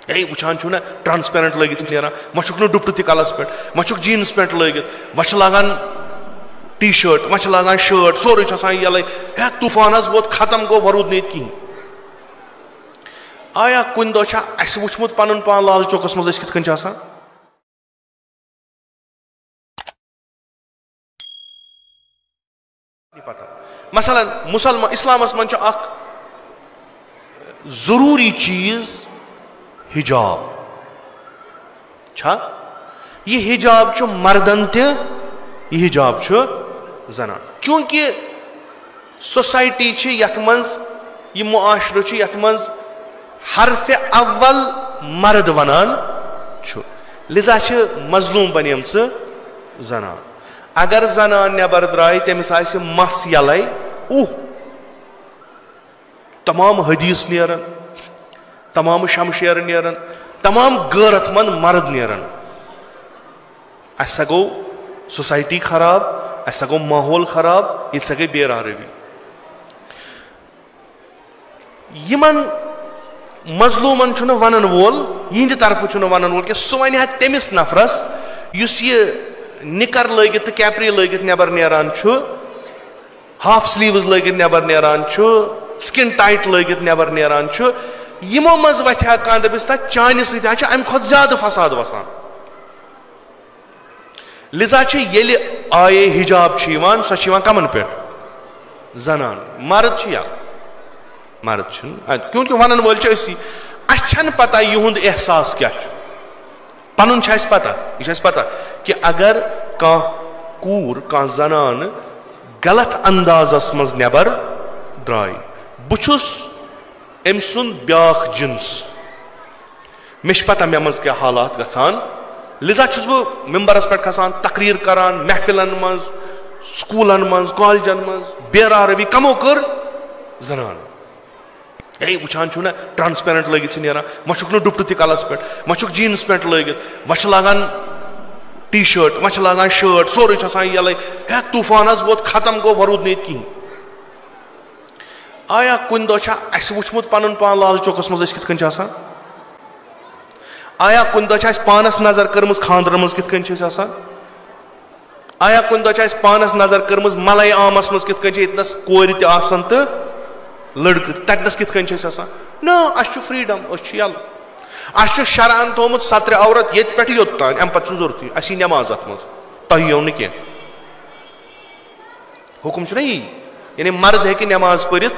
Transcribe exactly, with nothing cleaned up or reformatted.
ہے، وٕچھان چھُو نہ، ٹرانسپیرنٹ لٲگِتھ چھِ نیران، وۄنۍ چھُکھ نہٕ ڈُپٹہٕ تہِ کلس پٮ۪ٹھ، وۄنۍ چھُکھ جینز پینٹ لٲگِتھ، وۄنۍ چھِ لاگان ٹی شٲرٹ، وۄنۍ چھِ لاگان شٲرٹ، سورُے چھُ آسان یَلَے۔ ہے، طوٗفان حظ ووت، ختم گوٚو، وۄنۍ روٗد نہٕ ییٚتہِ کِہیٖنۍ۔ آیا کُنہِ دۄہ چھا اَسہِ وٕچھمُت پنُن پان لال چوکس منٛز أسۍ کِتھ کٔنۍ چھِ آسان؟ پتہ۔ مثلاً، مسلمان، اسلامس منٛز چھُ اکھ ضروٗری چیٖز حجاب۔ چھا؟ یہِ حجاب چھُ مردن تہِ، یہِ حجاب چھُ زنان۔ چونکہ سوسائٹی چھِ یتھ منٛز، یہِ معاشرٕ چھُ یتھ منٛز حرف اول مرد ونان چھُ، لذا چھِ مظلوم بنیمژٕ زنان۔ اگر زنان نٮ۪بر درٛاے، تٔمِس آسہِ مس یلے، اوہ، تمام حدیث نیرن، تمام شمشیر نیرن، تمام غیرت مند مرد نیرن۔ اسہِ سا گوٚو سوسائٹی خراب، اسہِ سا گوٚو ماحول خراب، ییٚتہِ سا گٔے بے راہ روی۔ یِمن مظلومن چھُنہٕ ونن وول، یِہنٛدِ طرفہٕ چھُنہٕ ونن وول کینٛہہ۔ سُہ ونہِ ہا تٔمِس نفرس یُس یہِ نِکر لٲگِتھ تہٕ کیپری لٲگِتھ نٮ۪بر نیران چھُ، ہاف سلیوز لٲگِتھ نٮ۪بر نیران چھُ، سکن ٹائٹ لٲگِتھ نٮ۪بر نیران چھُ، یِمو منٛز وتھِ ہا کانٛہہ، دپس، تتھ چانہِ سۭتۍ ہا چھُ امہِ کھۄتہٕ زیادٕ فساد وسان۔ لذا چھِ ییٚلہِ آیے حجاب چھِ یِوان، سۄ چھِ یِوان کمن پٮ۪ٹھ؟ زنان۔ مرد چھِ یا؟ مرد چھِنہٕ۔ کیونکہ ونن وٲلۍ چھِ أسی۔ اسہِ چھنہٕ پتہ یِہُنٛد احساس کیٛاہ چھُ۔ پنُن چھِ اسہِ پتہ، یہِ چھِ اسہِ پتہ کہ اگر کانٛہہ کوٗر، کانٛہہ زنانہٕ غلط اندازس منٛز نٮ۪بر درٛاے، بہٕ چھُس أمۍ سُنٛد بیٛاکھ جنس۔ مےٚ چھِ پتہ مےٚ منٛز کیٛاہ حالات گژھان، لذا چھُس بہٕ ممبرس پٮ۪ٹھ کھسان، تقریر کران، محفلن منٛز، سکوٗلن منٛز، کالجن منٛز۔ بے راہ روی کمو کٔر؟ زنان۔ ہے، وٕچھان چھُو نہ، ٹرانسپیرنٹ لٲگِتھ چھِ نیران، وۄنۍ چھُکھ نہٕ ڈُپٹہٕ تہِ کلس پٮ۪ٹھ، وۄنۍ چھُکھ جینز پینٹ لٲگِتھ، وۄنۍ چھِ لاگان ٹی شٲرٹ، وۄنۍ چھِ لاگان شٲرٹ، سورُے چھُ آسان یَلَے۔ ہے، طوٗفان حظ ووت، ختم گوٚو، وۄنۍ روٗد نہٕ ییٚتہِ کِہیٖنۍ۔ آیا کُنہِ دۄہ چھا اَسہِ وٕچھمُت پَنُن پان لال چوکَس منٛز أسۍ کِتھ کٔنۍ چھِ آسان؟ آیا کُنہِ دۄہ چھا اَسہِ پانَس نظر کٔرمٕژ خانٛدرَن منٛز کِتھ کٔنۍ چھِ أسۍ آسان؟ آیا کُنہِ دۄہ چھِ اَسہِ پانَس نظر کٔرمٕژ مَلَے عامَس منٛز کِتھ کٔنۍ چھِ ییٚتہِ نَس کورِ تہِ آسان تہٕ لٔڑکہٕ تہِ؟ تَتہِ نَس کِتھ کٔنۍ چھِ أسۍ آسان؟ نہ، اَسہِ چھُ فریٖڈَم، أسۍ چھِ یَلہٕ۔ اَسہِ چھُ شرعن تھوٚومُت سترِ عورت ییٚتہِ پٮ۪ٹھ یوٚت تام، اَمہِ پَتہٕ چھُنہٕ ضوٚرتھٕے، اَسہِ یی نٮ۪ماز اَتھ منٛز، تۄہہِ یِیو نہٕ کینٛہہ۔ حُکُم چھُنہ یی، یعنی مرد ہیٚکہِ نٮ۪ماز پٔرِتھ،